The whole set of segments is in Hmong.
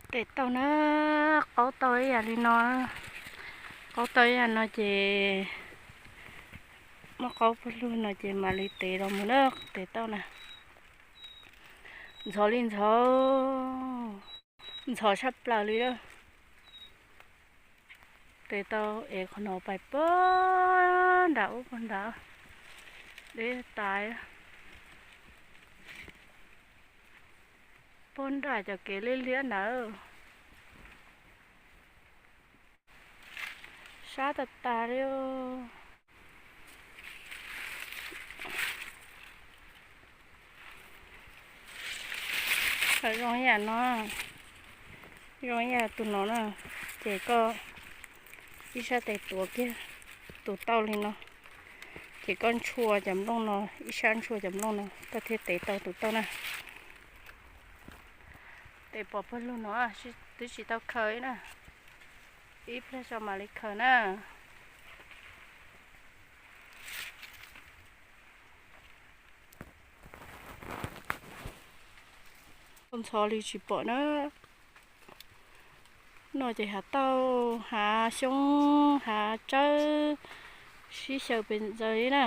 Tes tauj na, qaub tau ib yam li no, qaub tau ib yam no ces muab qaub pawg lug no ces mam li tev los mus na, tes tauj na. Ntxhov li ntxhov, ntxhov tshaj plaws li lawm. Tes tau es qhov no pais puag nram ub puag nrad, deb tas, puag nram cov kev liab liab ntawd. Sab tas tas li. Zoo ib yam no, zoo ib yam tus no na, ces koj ib sab tes tuav kiag tus tauj li no, ces koj ntshua cov nplooj no, ib sab ntshua cov nplooj no koj thiaj tev tau tus tauj na. Tes pov pawg lug no twb tsis tau khaws li na, ib pliag tso mam li khaws na. Ntxhov li tsis pom na. No ces hav tauj, hav xyoob, hav tsawb sib xyaw pes ntxaws li na.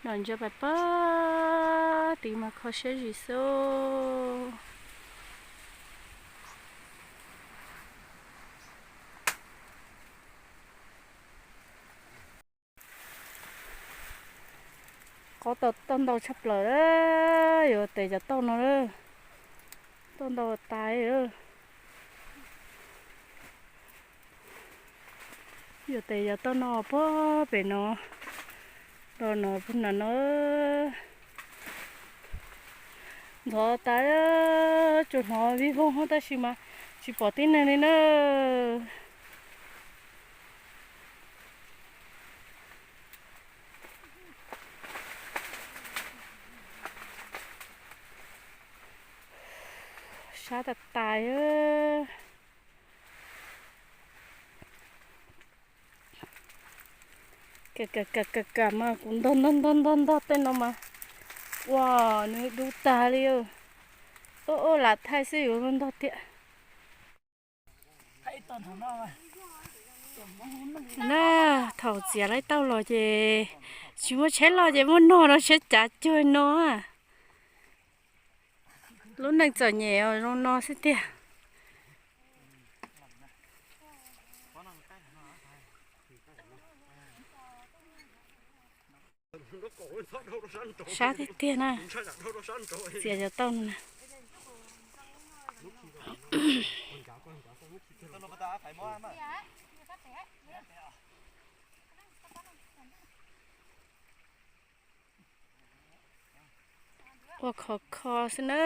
Nom ntsia pais pab tid mas kho siab zis xwb. Qaub tau tauj ntau tshaj plaws, yuav tes cov tauj no, tauj ntau tas. Yuav tes cov tauj no puag pem no, los no puag nram no. Ntxhov tas, tsuas hnov vij voog tab sis mas tsis pom tib neeg li na. Sab tas tas. Kam kam kam kam mas kuv ntog ntog ntog ntog ntog tej no mas, ua, nws dub tag li. Ua ua lam thaij xwb yuav ntog tiag. Na, thaum txiav laib tauj los ces tsis muaj tsheb los ces muaj no no tsheb cav cuag no. Lub neej txom nyem zoo no xwb tiag. Sab tiag tiag na. Txiav cov tauj no na. Ua khov kho xwb na.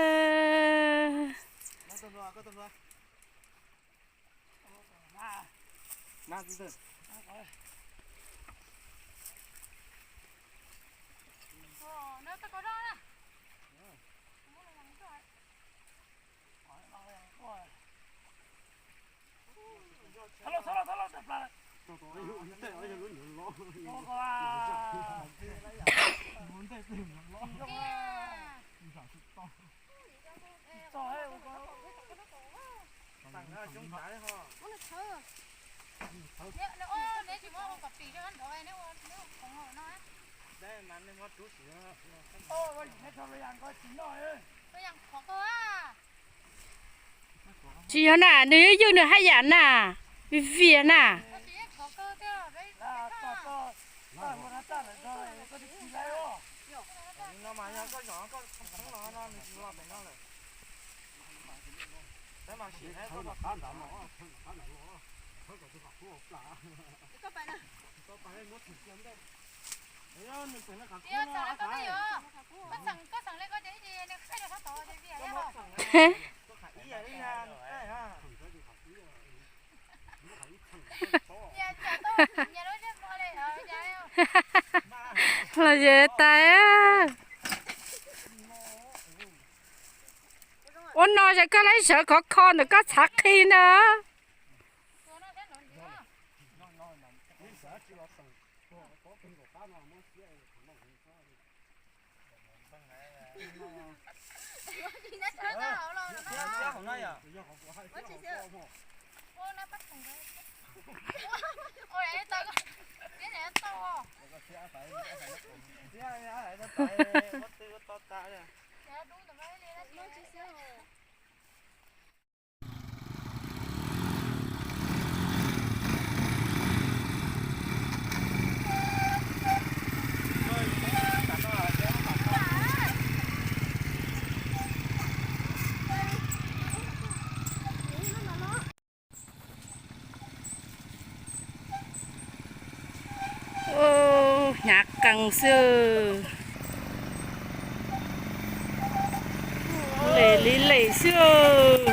Tsis yog na, nws ywj nws haj yam na, vim vias na. Los ze tas. Ua no es koj laib sawv khov kho ntawm koj txhav qhi na. Hnyav qees xwb. Lem li lem xwb.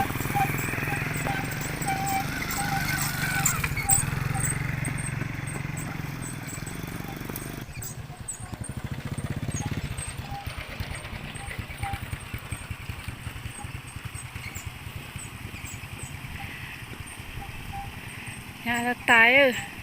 Hnyav tas tas.